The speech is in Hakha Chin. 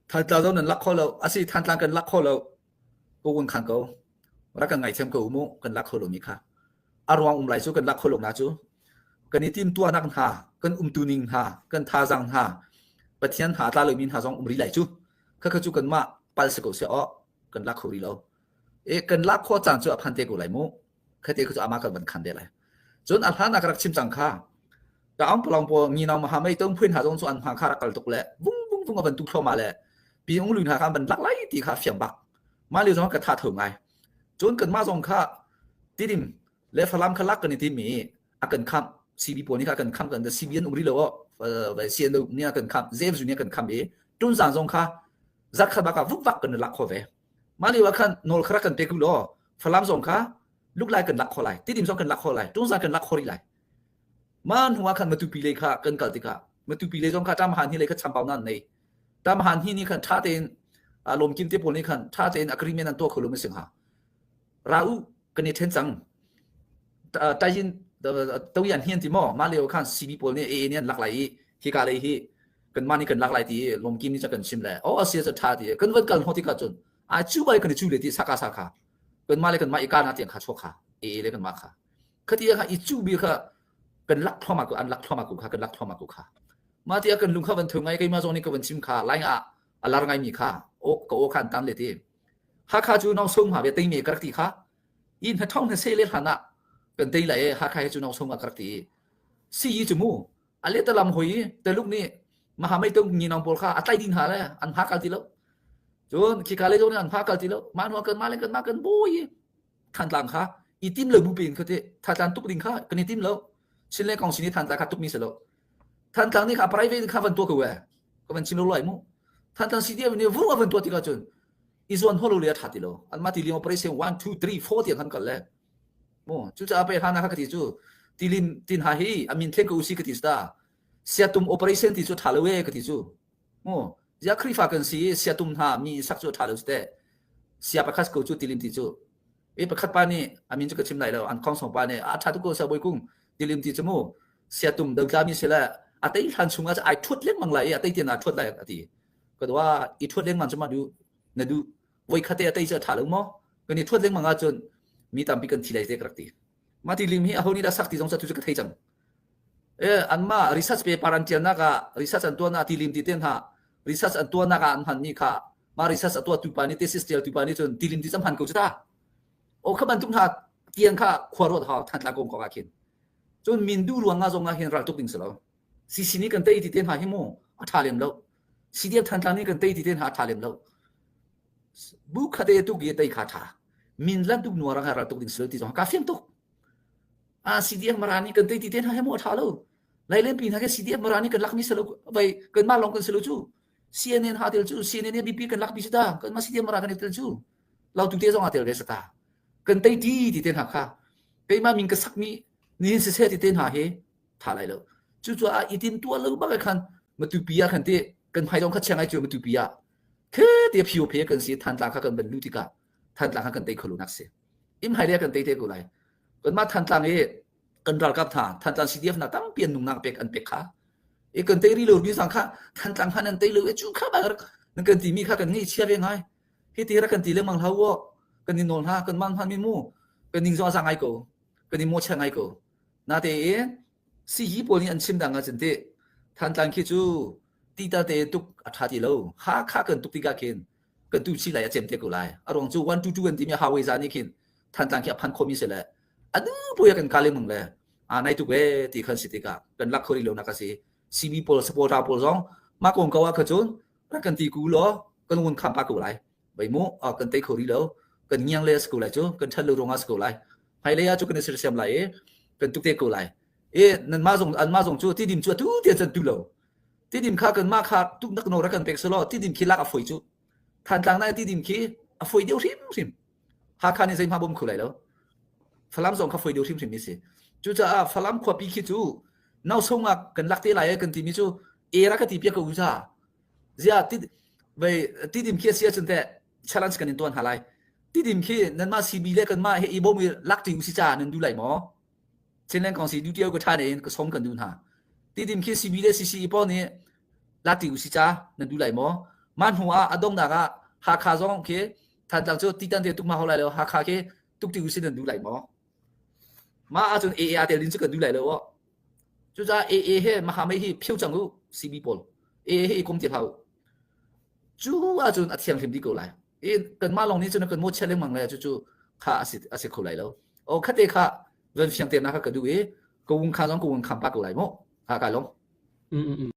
Thantlang zong nan lak kho lo. Asi Thantlang kan lak kho lo. Ko kun khan ko. Rak kan ngaithiam ko mu kan lak kho lomi kha. A ruang um lai cu kan lak kho lo na cu. Kan i tim tuahnak hna, kan umtu ning hna, kan thazaang hna, Pathian hna tla lomi hna zong um rih lai cu. Khakha cu kanmah pal si ko seh aw kan lak kho rih lo. E kan lak khawh caan cu a phan te ko lai mu. Khate cu ama kan van khan de lai. Cun a hlan ah ka rak chim cang kha. Ka ang palong po ngi nau maha mei tong phuin ha zong cu an hma kha rak kal tuk le vung vung vung a van tu thloma le pi ung luin ha kha ban lak lai ti kha fiang bak. Ma liu zong ka tha tho ngai. Cun kan ma zong kha tidim le falam kha lak kan i tim i a kan kham CB pawl nih kha kan kham kan CB an um ri lo o vai CN nih a kan kham James nih a kan kham i tun zang zong kha zat khat bak ah vuk vak kan lak kho ve. Mah lio ah khan nawl kha rak kan pe ku law Falam zong kha luklai kan lak kho lai, Tidim zong kan lak kho lai, Tungzang kan lak kho rih lai. Mah hnu ah khan Matupi lei kha kan kal tikah Matupi lei zong kha Tamahan hi lei kha chambau nan nei. Tamahan hi nih khan ṭha tein lawmkim te pawl nih khan ṭha tein agreement an tuah kho lo ma si hnga. Ra u kan i ṭhen cang. Tayin toyan hian ti maw mah lio khan CB pawl nih AA nih an lak lai i hika lei hi kanmah nih kan lak lai ti lawmkim nih kan chim le oh asia cu ṭha ti kan van kal hno tikah cun a cu bai kan i cu le ti saka saka kanmah le kanmah i kana tiang kha chuak kha AA le kanmah kha khati kha i cu bi kha kan lak thluahmah ko an lak thluahmah ko kha kan lak thluahmah ko kha mah ti kan lung kha van thu ngai keimah zong nih ka van chim kha lai ah a lar ngai mi kha o ka o khan tan le ti Hakha cu nong sung ma ve tei me ka rak ti kha i hna thong hna se le hlan ah kan tei lai e Hakha he cu nong sung ma ka rak ti si yi cu mu a le talam hoi taluk nih mahamei tung ngi nong pawl kha a tlai ding ha le an ha kal ti lo cun khika le zong an ha kal ti lo mah hnu kan mah le kan mah kan bawi Thantlang kha i tim lo bu pin kha te Thantlang tuk ding kha kan i tim lo Chin le kong sin i Thantlang kha tuk mi si lo Thantlang nih kha private kha van tuah ko e ka van chim lo lai mu Thantlang CDF nih vung a van tuah tikah cun i zuan holo le a tha ti lo an mah ti liang operation 1 2 3 4 tiang kan kal le mu cucaah pe hana kha ka ti cu tilin tin ha hi amin thleng ko usi ka ti sta siatum operation ti cu tha lo e ka ti cu mu zia khrifa kan si siatum hna mi sak cu tha lo te sia pakhat ko cu tilim ti cu e pakhat pa nih amin cu ka chim lai lo an khong song pa nih a tha tu ko sa boi kung tilim ti cu mu siatum dotla mi sila a tei hlan chung ah ai thuat lengmang lai i a tei tian aa thuat lai a ti ka dua i thuat lengmang cu ma du na du voi khate a tei cu a tha lo maw kan i thuat lengmang ahcun mi tampi kan thi lai te ka rak ti ma ti lim hi aho nih dah sak ti zong cu ka thei cang e anma research paper an tialnak ah research an tuahnak ti lim ti ten ha research an tuahnak ah an hman mi kha ma research a tuah tu pa nih thesis tial tu pa nih cun ti lim ti cam han ko chu ta o kha bantuk hna tiang kha khua ruat hau than tla kong ko ah khin cun min du ruang ah zong ah hin ral tuk ding si lo CC nih kan tei ti te hna hi mu a tha lem lo CDF Thantlang nih kan tei ti te hna a tha lem lo bu khate tuk i tei kha tha min lan tuk nuar ah ral tuk ding si lo ti zong ka fiang tuk a CDF Mara nih kan tei ti te hna hi mu a tha lo Lailen pi hna ke CDF Mara nih kan lak mi si lo vai kan mah lawng kan si lo cu CNN ha tel cu CNN BP kan lak mi si ta kan mah CDF Mara kan i tel cu lautu te zong a tel ve sa ta kan tei ti ti te hna kha keimah min ka sakmi nihin siseh ti te hna hi tha lai lo cucaah i tin tuah lo bak khan matupi ah khan ti kan hmai dong kha chiang ai cu matupi ah the te phio phe kan si thantlang kha kan ban lu tikah thantlang kha kan tei kholo nak si im hai le kan tei te ko lai kan mah thantlang i kan ralkap tha thantlang CDF na tampi an nungnak pek an pek kha i kan tei ri lo mi sang kha thantlang khan an tei lo e chu kha ba nan kan ti mi kha kan ngei chia ve ngai hi ti ra kan ti lengmang hlah u kan i nawl hna kan mang hman mi mu kan ning zong a za ngai ko kan i mawhchiat ngai ko natein sihi pawl nih an chim dang ahcun teh Thantlang khi cu tita te tuk a ṭha ti lo Hakha kan tuk tikah khin kan tu chi lai a cem te ko lai a ruang cu 122 kan timi highway za nih khin Thantlang khi a phan khomi si le anu puai kan ka lengmang le a nai tuk e ti khan si tikah kan lak kho rih lo nak a si CB pawl supporter pawl zong mah kong ko ah kha cun rak kan ti ku law kan ngun kham pa ko lai bai mu kan tei kho rih lo kan ngiang le a si ko lai cu kan ṭhat lo ruangah a si ko lai hmailei ah cu kan i sersiam lai i kan tuk te ko lai i nanmah zong anmah zong cu tidim cu atu tiang can tu lo tidim kha kanmah kha tuknak nawl rak kan pek selaw tidim khi lak a foi cu Thantlang na tidim khi a foi deuh hrimhrim Hakha nih zeihmah bawm kho lai lo Falam zong kha foi deuh hrimhrim mi si cucaah Falam khuapi khi cu nausung ah kan lak te lai kan timi cu era ka ti piak ko u Ziah ti vei tidim khi a si ahcun teh challenge kan in tuan hna lai. Tidim khi nanmah CB le kanmah he i bawm i lak ṭi usih ca nan duh lai maw? Chinland Council duty ka ṭha in ka som kan duh hna. Tidim khi CB le CCE pawl nih lak ṭi usih ca nan duh lai maw? Mah hnu ah a donghnak ah Hakha zong khi Thantlang cu titan te tuk ma hau lai lo Hakha khi tuk ti usin nan duh lai maw? Mah ahcun AA tel din cu kan duh lai lo aw. Cucaah AA he Mahamei hi phio cang u CB pawl. AA he i kom ti hlah u. Cu ahcun a thianghlim dih ko lai. I kanmah lawng nih cun kan mawhchiat lengmang lai cucu kha a si a si kho lai lo. O khate kha van fiangter nak kha ka duh i ka wung kha zong ka wung kham pa ko lai mu. Ha ka lawm. Mm, mm, mm.